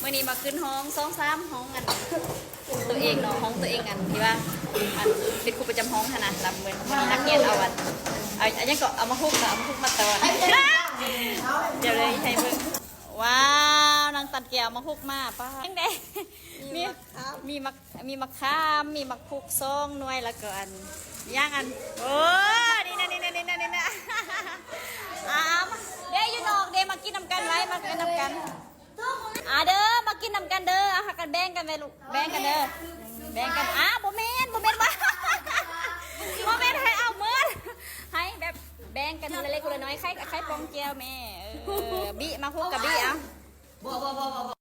ມື້ນີ້ມາຂຶ້ນຫ້ອງສອງສາມ ຫ້ອງອັນຕົວເອງເນາະ ຫ້ອງຕົວເອງ ອັນທີ່ວ່າອັນເປັນຄູປະຈຳຫ້ອງຫັ້ນນະ ລຳເມີນ ນັກຮຽນເອົາອັນ ເອົາ ອັນຫຍັງເກາະ ເອົາໝາກຮຸກເນາະ ເອົາໝາກຮຸກມາຕອນ ດຽວເລີຍໃຫ້ເບິ່ງ. ວ້າວ ນາງຕັນແກ້ວເອົາໝາກຮຸກມາ ປ້າ ຈັ່ງໃດ ມີ ມີໝາກ ມີໝາກຂາມ ມີໝາກພຸກສອງໜ່ວຍ ແລ້ວກໍອັນ ຫຍັງອັນ ໂອ້ ນີ້ນະ ນີ້ນະ ນີ້ນະ ນີ້ນະ ອາ ເດ້ ຢູ່ນອກເດ້ ມາກິນນຳກັນໄວ້ ມາກິນນຳກັນ ອາ ເດີ ມາກິນນຳກັນເດີ ເອົາ ຫາກັນແບ່ງກັນໄວ້ລູກ ແບ່ງກັນເດີ ແບ່ງກັນ ອາ ບໍ່ແມ່ນ ບໍ່ແມ່ນ ບໍ່ ບໍ່ແມ່ນ ໃຫ້ເອົາໝົດ ໃຫ້ແບບແບ່ງກັນຄົນລະເລັກຄົນລະນ້ອຍ ໃຄ ໃຄປ່ອງແຈ່ວແມ່ ເອີ ບິ ໝາກຮຸກກັບບິ ເອົາ.